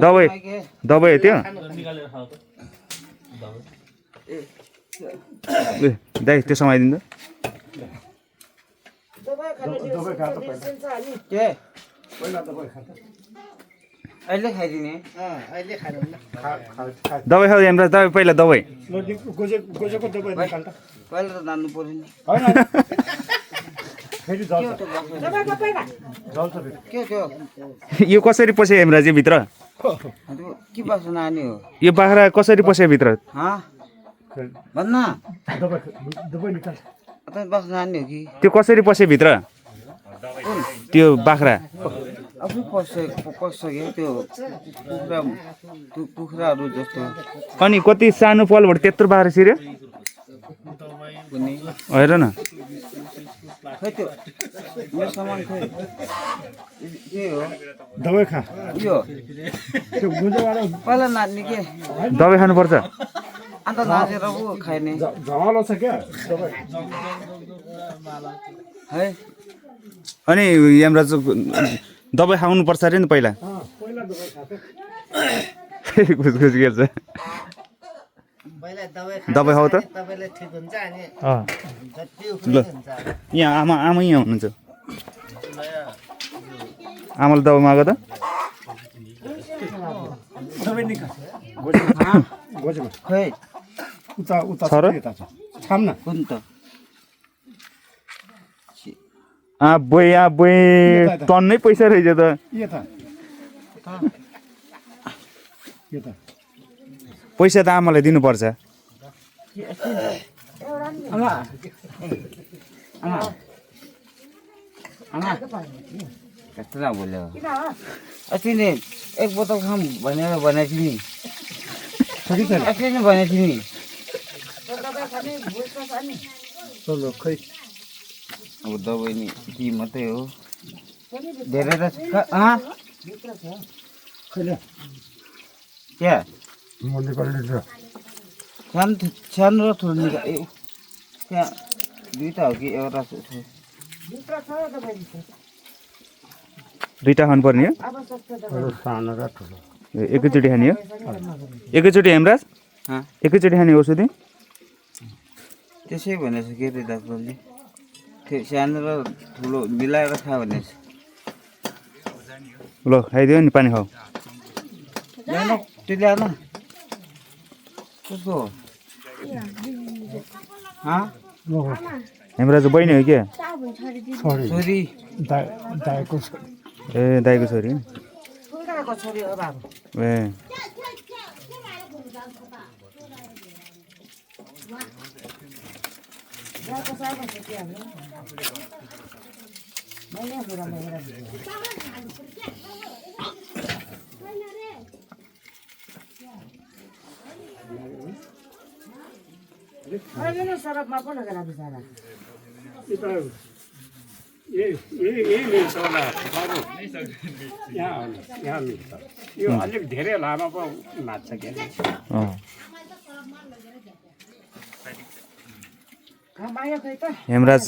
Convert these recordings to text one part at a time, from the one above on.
दबाई दबाई त्यो दाइ त्यो समाइदिनु दबाई खाऊ हेमराज दबाई पहिला दबाई यो कसरी पस्यो हेमराज भित्र यो बाख्रा कसरी पस्यो भित्र त्यो कसरी पस्यो भित्र त्यो बाख्रा अनि कति सानो पलबाट त्यत्रो बाख्रा छिर्यो हेर न दबाई खा दबाई खानुपर्छ झमलो छ क्या अनि यमराज दबाई खाउनुपर्छ अरे नि पहिला घुसघुस गर्छ दबाई खाऊ त ल यहाँ आमा आमा यहाँ हुनुहुन्छ आमाले दबाई माग त टन्नै पैसा रहेछ त पैसा त आमालाई दिनुपर्छ अस्ति नै एक बोतल खाम भनेर भनेको थिएँ नि अस्ति नै भनेको थिएँ नि खै अब दबाई नि ती मात्रै हो धेरै त क्या सानो र ठुलो निका त्यहाँ दुईवटा हो कि एउटा दुईटा खानु पर्ने हो सानो र ठुलो एकैचोटि खाने हो एकैचोटि हेमराज एकैचोटि खाने औषधि त्यसै भनेछ के अरे डाक्टरले त्यो सानो र ठुलो मिलाएर खा भनेछ ल खाइदियो नि पानी खाऊ ल्याउन त्यो ल्याउन कसको हेमराज बहिनी हो क्या छोरी ए दाइको छोरी ए सरपमा पो लगेर बिचारा यहाँ मिल्छ यो अलिक धेरै लामो पो नाच्छ क्या हेमराज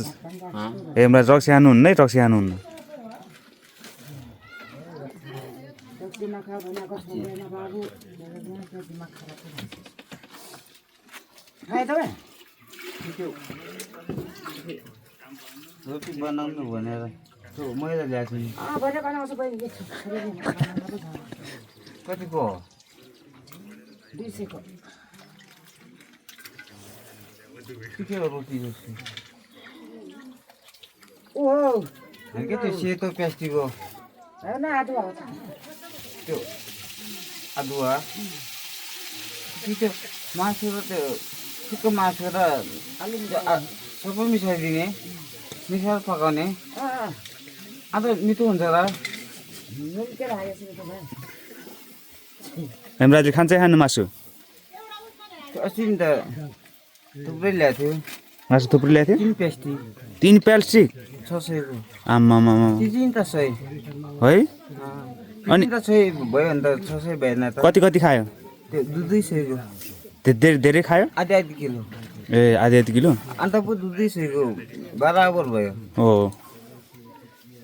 हेमराज रक्सी खानुहुन्न है रक्सी खानुहुन्न रोटी बनाउनु भनेर मैले ल्याएको छु कतिको हो 200 को के रोटी जस्तो ओहो के त्यो सेतो प्लास्टिक हो हैन अदुवा हो त्यो अदुवा कि त्यो मासु र त्यो सुक्खा मासु र अलि सबै मिसाइदिने मिसाएर पकाउने अन्त मिठो हुन्छ र हेमराजले खान्छ खानु मासु अस्ति नि त थुप्रै ल्याएको थियो मासु थुप्रै ल्याएको थियो 3 प्लास्टिक 3 प्लास्टिक 600 को आम्मामा तिन त सही है अनि त सही भयो भने त 600 भएन त कति कति खायो त्यो 200 को धेरै धेरै खायो आधी किलो ए आधी किलो अन्त पो 200 को बराबर भयो हो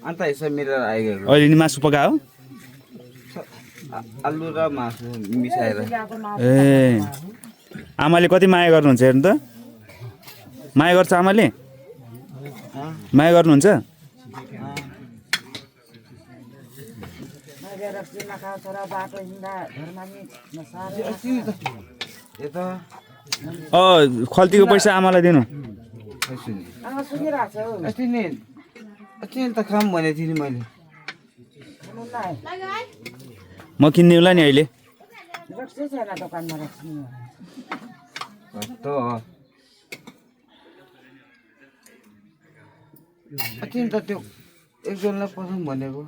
अन्त यसो मिलेर आइगएको अहिले नि मासु पकायो आलु र मासु मिसाएर ल्याएको मासु ए आमाले कति माया गर्नुहुन्छ हेर्नु त माया गर्छ आमाले माया गर्नुहुन्छ लगेर किना खाएको छोरा बाटो हिँड्दा घरमा नि नसारे अस्ति नि त यता खल्तीको पैसा आमालाई दिनु आमा सुनिरहेको छ हौ अस्ति नि त खाम भनेको थिएँ नि मैले सुन्नुलाई म किन्ने होला नि अहिले रक्सी छैन दोकानमा रक्सी त अस्ति नि त त्यो एकजनालाई पठाउँ भनेको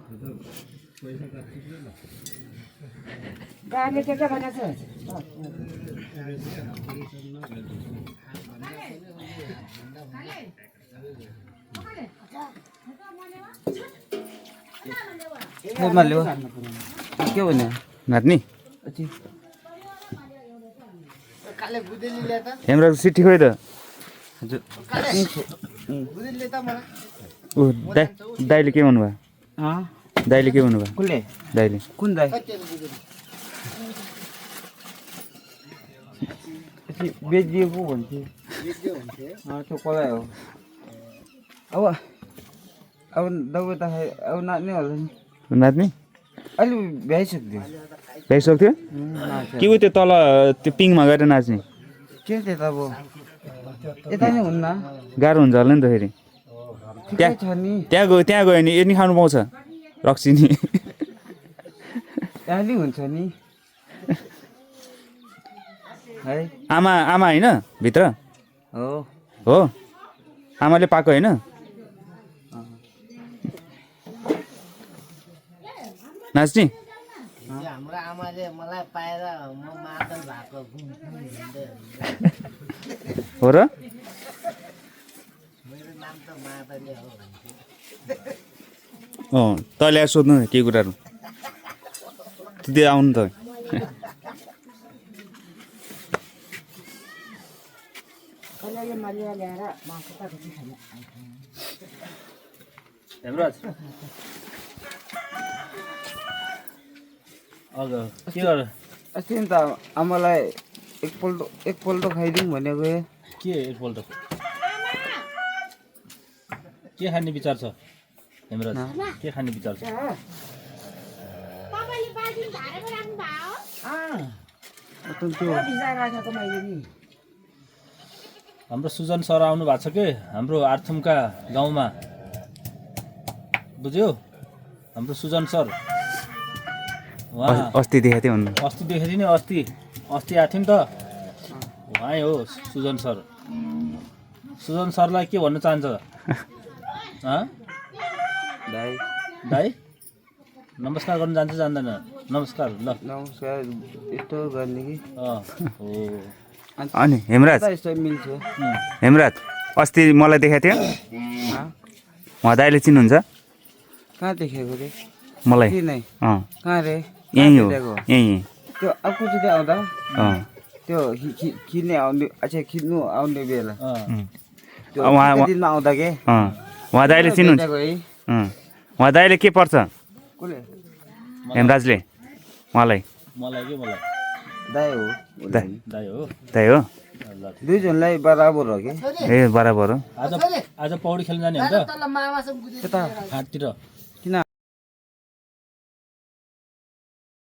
गाडीले के भनेको छ माल्यो के भन्यो नाच्ने अस्ति हेम्रो सिटी खोइ त हजुर ऊ दाइले के भन्नुभयो दाइले के भन्नुभयो कसले दाइले कुन दाइ बेचिदिएको भन्थ्यो त्यो कसलाई हो अब दबाई त खाए अब नाच्ने होला नि नाच्ने अहिले भ्याइसक्यो भ्याइसक्थ्यो कि ऊ त्यो तल त्यो पिङमा गएर नाच्ने के त्यता अब यता नि हुन्न गाह्रो हुन्छ होला नि त फेरि ठिकै छ नि त्यहाँ गयो नि यति खानु पाउँछ रक्सी नि त्यहाँ नि हुन्छ नि है आमा होइन भित्र हो आमाले पाएको होइन नाच्ने हाम्रो आमाले मलाई पाएर म मादल भएको हो र मेरो नाम त मादले हो तैँले आएर सोध्नु न के कुराहरू त्यो आउनु त कहिले यो मरिया ल्याएर मासु त कति खाने के गर अस्ति नि त आमालाई एकपल्ट खाइदिउँ भनेको के एकपल्ट के खाने विचार छ हेमराज के खाने विचार छ त्यो भिजा राखेको मैले नि हाम्रो सुजन सर आउनु भएको छ के हाम्रो आर्थुमका गाउँमा बुझ्यो हाम्रो सुजन सर उहाँ अस्ति देखाएको थियो भन्नु अस्ति देखेको थिएँ नि अस्ति आएको थियो नि त उहाँ हो सुजन सर सुजन सरलाई के भन्न चाहन्छ दाइ दाइ नमस्कार गर्नु जान्छ जान्दैन नमस्कार ल नमस्कार यस्तो गर्ने कि हो अनि हेमराज यस्तो मिल्छ हेमराज अस्ति मलाई देखाएको थियो उहाँ दाइले चिन्नुहुन्छ कहाँ देखेको रे मलाई चिनै अँ कहाँ रे यहीँ हो देखेको? यहीँ त्यो अर्को चाहिँ आउँदा अँ त्यो खिच्ने आउने अच्छा खिच्नु आउने बेला त्यो उहाँ- त्यो दिनमा आउँदा के अँ उहाँ दाइले चिन्नुहुन्छ भेटेको है उहाँ दाइले के पर्छ कसले हेमराजले उहाँलाई मलाई के मलाई दाइ हो दाइ दाइ हो दाइ हो ल दुईजनालाई बराबर हो कि ए बराबर हो आज पौडी खेल्न जाने हुन्छ त्यता घाटतिर